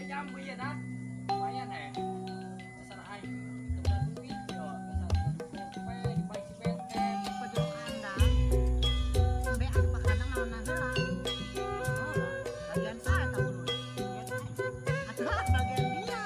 Jambu ya dah. Lumayan eh. Dasar aing teu duit yo, dasar gope dibagi si BTM. Pojok kandang. Sampai anu pak kandang naon heula. Oh, bagian saya tahu dulu. Atuh bagian dia.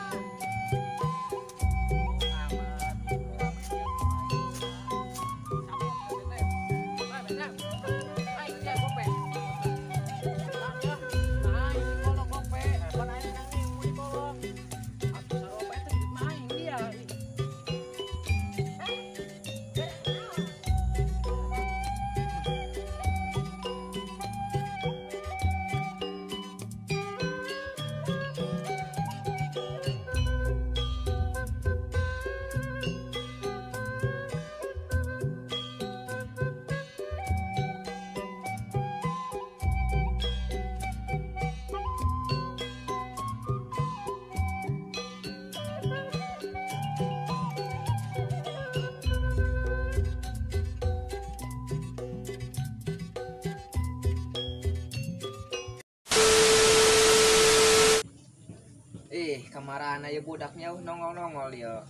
Kamarana ya budaknya nongol-nongol ya.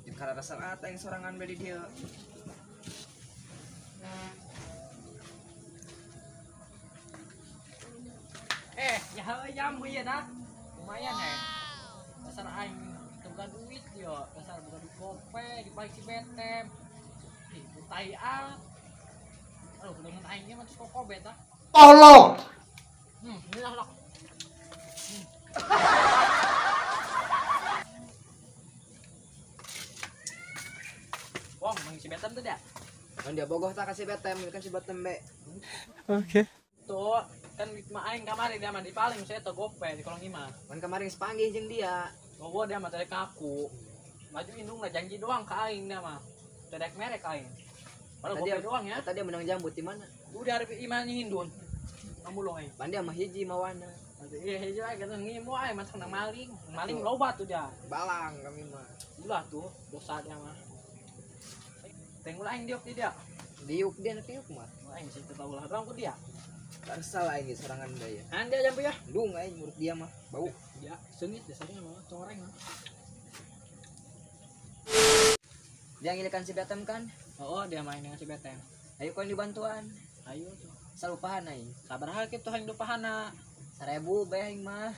Di karena ata yang sorangan beli dia. Ya jambu ya dah. Lumayan eh. Dasar aing teu boga duit yo, dasar boga duit gope dibagi si BTM. Ih, tai ah. Aduh, dengan aingnya mah koko beta. Tolong. Ini lah. Wong, mengisi betem tuh dia. Kan dia bogoh tak kasih betem, kan si betem be. Oke. Tuh, kan mah aing kamari dia mah di paling saya tuh gope di kolong imah. Kan kemarin sepanggih jeung dia. Gowo dia mah tadi kaku. Maju indung lah janji doang ke aing dia mah. Tedek merek aing. Padahal gope doang ya. Tadi dia menang jambu di mana? Udah ada imah nyindun. Ngamulung aing. Pan dia mah hiji mawana. Iya hiji aing kan ngimu aing mah nang maling. Maling loba tuh dia. Balang kami mah. Ulah tuh dosa dia mah. Tengok aing diuk di dia. Diuk dia nanti diuk mah. Aing sih tahu lah doang ku dia. Tarsal aing ge sorangan daya. Anda jambu ya. Dung aing murid dia mah bau. Ya, sengit dasarnya mah coreng mah. Dia ngilikan si Betem kan? Oh, dia main dengan si Betem. Ayo kau dibantuan. Ayo tuh. Salupahan aing. Sabaraha kitu hayang dupahana? 1000 bae aing mah.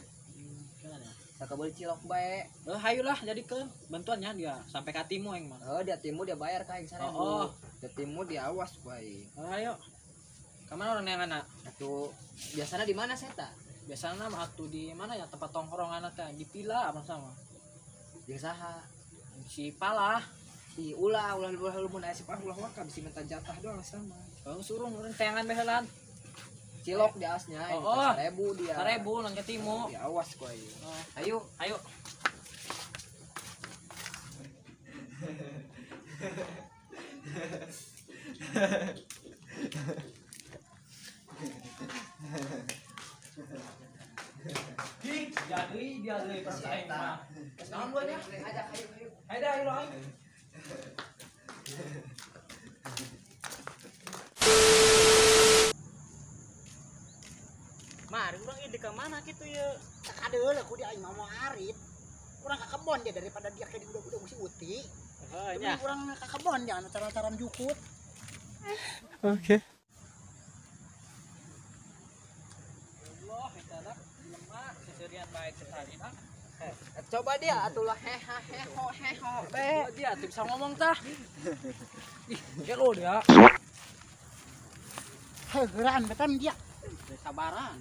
Gimana? Sakabel cilok bae. Oh, hayulah jadikeun bantuannya dia sampai ka timu aing mah. Oh, dia timu dia bayar ka aing 1000. Oh. Dia timu dia awas ku aing. Oh, ayo. Ka mana orang yang anak? Atuh biasana di mana seta? Biasana mah atuh di mana ya tempat tongkrongan teh di pila apa sama. Jeung saha? Si Palah. Si ulah ulah ulah mun aya si Palah ulah waka bisi minta jatah doang sama. Oh, suruh urang teangan bae heulan. Cilok di asnya, oh, 1000 dia. 1000 nang ketimu. Dia awas ku aing. Oh. Ayo, ayo. Jadi dia deui persaing mah. Naon gua nya? Ajak ayo ayo. Ayo dah ayo aing. Mari urang ide ka mana kitu ye? Sakadeul ku dia aing mah mau arit. Urang ka kebon dia daripada dia kayak di udah-udah si Uti. Heuh nya. Urang ka kebon jangan acara-acara jukut. Oke. Allah, eta lah jelema seserian bae tadi ah. Coba dia atulah heha heho heho be. Dia tuh bisa ngomong tah. Ih, gelo dia. Heuh, geuraan betan dia. Sabaran.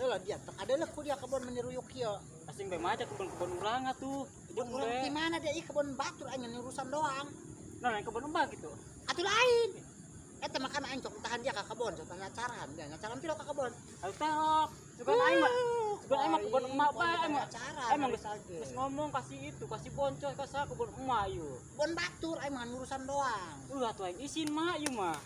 Lah dia tak ada lah ku dia kebon meniruyuk kieu. Asing bae mah kebon-kebon urang atuh. Kebon urang di mana dia ih kebon batur aing urusan doang. Nah, kebon emak gitu. Atuh lain. Eta makan aing cok tahan dia ka kebon, cok ngacaran dia ngacaran piro ka kebon. Atuh terok. Sugan aing mah, sugan aing mah kebon emak bae aing mah. Aing mah geus ngomong kasih itu, kasih boncos ka saha kebon emak ieu. Kebon batur aing mah urusan doang. Ulah atuh aing isin mah ieu mah.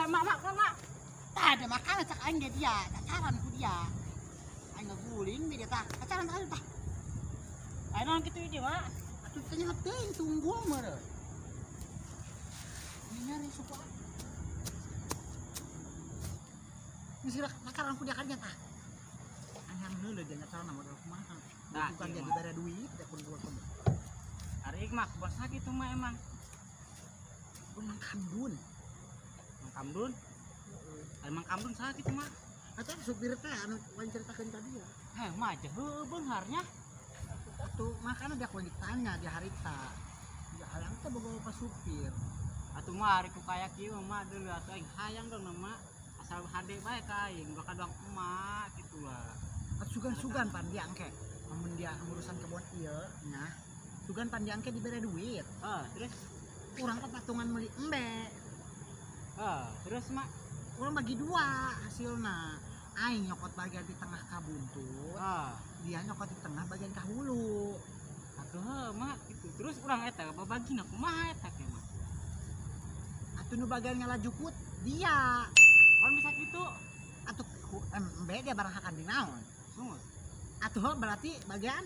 Mak mak mak. Tah ada makanan cak aing ge dia, cacaran ku dia. Aing ngaguling dia tah, cacaran tah tah. Ayo naon kitu ieu mah? Atuh tanya teuing tunggul meureun. Nyari suku apa? Mesti makaran ku dia kan tah. Anyang heula dia nyacarana modal kumaha. Nah, bukan dia dibere duit, dia pun dua kebun. Ari mah kebon sakitu mah emang. Pun Mang Kamdun. Mang Kamdun? Heeh. Mang Kamdun sakitu mah. Atuh supir teh anu lain ceritakeun ka dia. Heh, mah jeuh beungharnya. Atuh makana dia ku ditanya di harita. Ya hayang teh boga bapak supir. Atuh mah ari ku kaya kieu mah deuleu atuh aing hayang dong mah. Asal hade bae ka aing bakal doang emak kitu lah. Atuh sugan-sugan pan dia engke. Amun dia ngurusan kebon ieu nya. Sugan pan dia engke dibere duit. Heeh, terus urang papatungan meuli embe. Heeh, terus mak urang bagi dua hasilna. Aing nyokot bagian di tengah ka buntut. Dia nyokot di tengah bagian ka hulu. Atuh heuh mak kitu. Terus urang eta babagina kumaha eta ke mah? Atuh nu bagian ngalajukut dia. Kon bisa kitu. Atuh embe dia barang hakan di naon? Sungut. Atuh berarti bagian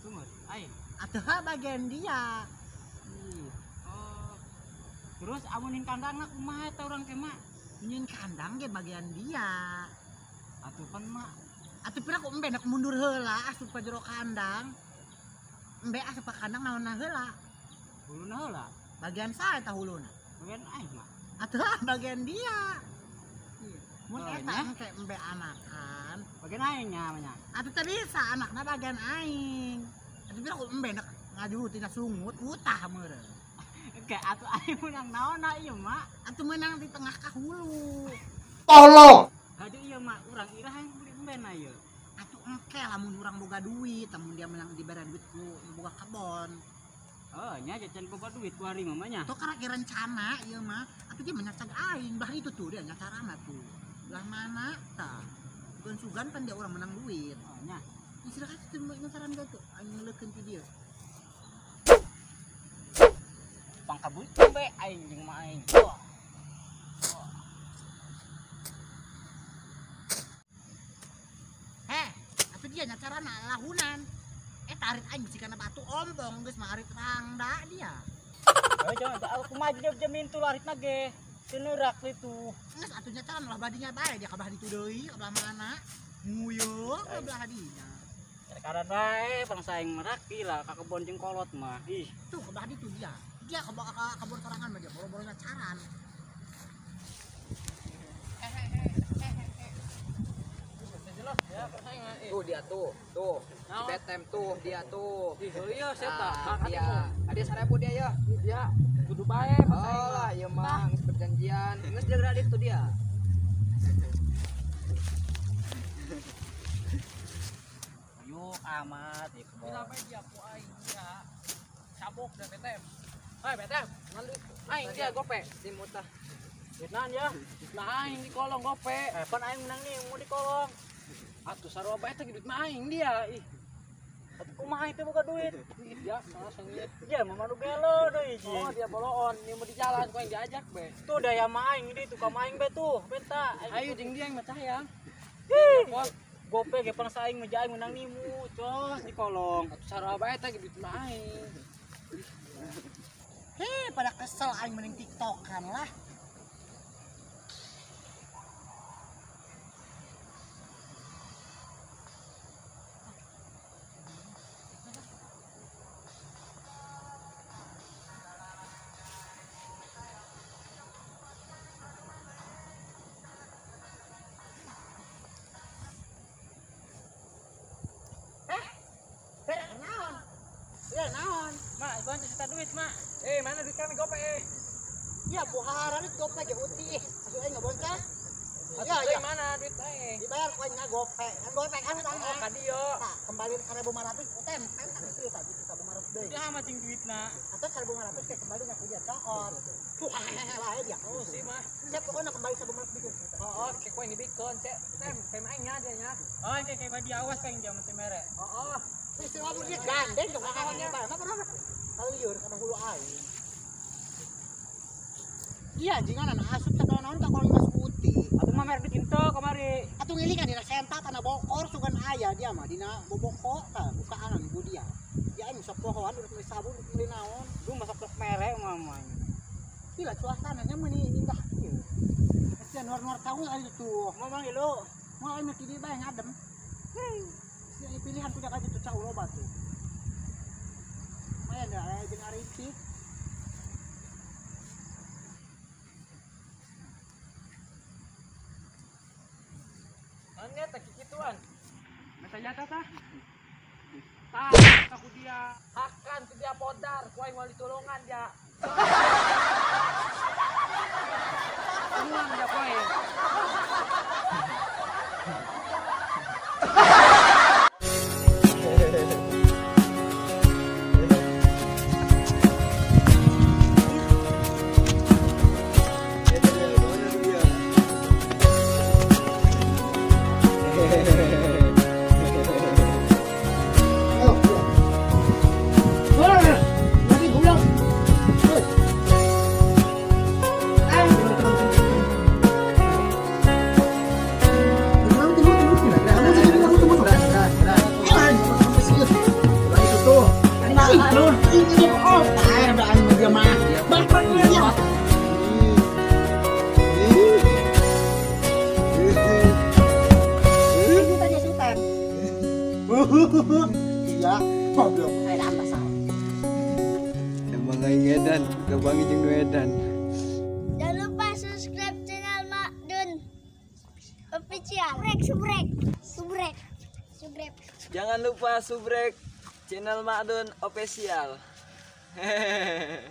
sungut aing. Atuh bagian dia. Oh. Terus amunin kandangna kumaha eta urang teh mak? Nyin kandang ge bagian dia. Atuh pan mak. Atuh pira ku embe nak mundur heula asup ka jero kandang. Embe asup ka kandang naonna heula? Huluna heula. Bagian saha eta huluna? Bagian aing mak. Atuh bagian dia. Mun eta engke embe anakan, bagian aing nya nya. Atuh teu bisa anakna bagian aing. Atuh pira ku embe nak ngaju tina sungut utah meureun. Oke, atuh aing menang naonna ieu mak? Atuh menang di tengah ka hulu. Tolong. Haju ieu mak urang irah yang beli embe na ieu. Atuh engke lamun urang boga duit, lamun dia menang dibere duit ku boga kebon. Oh, nya jajan boga duit ku hari mah nya. Tuh karek rencana ieu mah, atuh dia menyacag aing, bah itu tuh dia nyacarana tuh. Lah mana tah? Sugan-sugan pan dia orang menang duit. Oh nya. Silakan itu nyacaran dia tuh, aing ngeulekeun ti dia. Pangkabut be aing jeung mah aing. Wah. Heh, atuh dia nyacarana lahunan. Tarik aing bisi kana batu ompong geus mah arit rangda dia. Heuh jangan aku mah jeung mintu aritna ge. Teu itu. Geus atuh nyacaran lah badinya bae dia ka belah ditu deui, ka belah mana? Nguyeuh ka belah dinya. Karan bae bangsa aing meraki lah ka kebon jeung kolot mah. Ih, tuh ka belah ditu dia. Dia ka kebon sorangan mah dia boro-boro nyacaran. Tuh dia tuh, tuh. Si Betem tuh, dia tuh. Iya, saya tah. Dia. Ada 1000 dia ya. Dia kudu bae Oh lah, ieu mah geus perjanjian. Geus dia geura itu dia. Yuk amat ieu kebon. Bila bae dia ku aing dia. Cabok da Betem. Hei Betem, ngan aing dia gope. Si mutah. Duitnan ya. Nah aing di kolong gope. Eh pan aing menang nih mau di kolong. Atuh sarua bae teh duit mah aing dia. Ih. Atuh kumaha itu boga duit? Ih, dia salah sengit. Dia mah manu gelo deui. Oh, dia boloon, ieu mau di jalan ku aing diajak be. Tuh daya mah aing di tukang aing be tuh, benta. Ayo jeung dia yang mah hayang. Gope ge pangsa aing mah aing menang nimu, cos di kolong. Atuh sarua bae teh duit mah aing. Heh, pada kesel aing mending TikTokan lah. Mak, bantu cerita duit, Mak. Mana duit kami gope eh? Ya, buhara duit gope ge uti. Asuh aing ngabonceng. Ya, ya mana duit aing? Dibayar ku aing gope. Kan gope kan utang. Oh, ka dieu. Tah, kembaliin 1.500 utem. Kan tak itu tah duit 1.500 deui. Dia mah jeung duitna. Atau 1.500 kayak kembali ngaku dia cokot. Tuh hehehe dia. Oh, sih mah. Cek pokoknya kembali 1.500 bikin. Oh, kayak ku aing dibikeun, cek. Tem, tem aing nya dia nya. Oh, kayak dia awas kayak dia mesti mere. Oh. Wis ngomong dia gandeng dong kakaknya bae. Mah pernah kalau liur kana hulu aing. Iya anjingan anak asup sakala naon ka kolong Mas Putih. Atuh mah mere duit henteu kamari. Atuh ngilingan dina senta tanah bokor sugan aya dia mah dina boboko tah bukaan ibu dia. Ya aing sok pohoan urut meuli sabun urut meuli naon. Duh masak tok mere mah mah. Gila suasananya meuni indah kieu. Sia nuar-nuar tahu aja tuh. Ngomong lu. Mau aing mah di bae ngadem. Sia pilihan kuda aja tuh cau loba tuh. Lumayan dah aya jeung ariti. Aneh tak kikituan. Meta jatah tah. Tah, aku dia. Hakan ku dia podar, ku aing wali tulungan dia. Tulungan dia ku aing. Iya, goblok. Ada apa salah? Emang aing edan, gabangi jeung nu edan. Jangan lupa subscribe channel Mak Dun Official. Subrek, subrek, subrek, subrek. Jangan lupa subrek channel Mak Dun Official. Hehehe.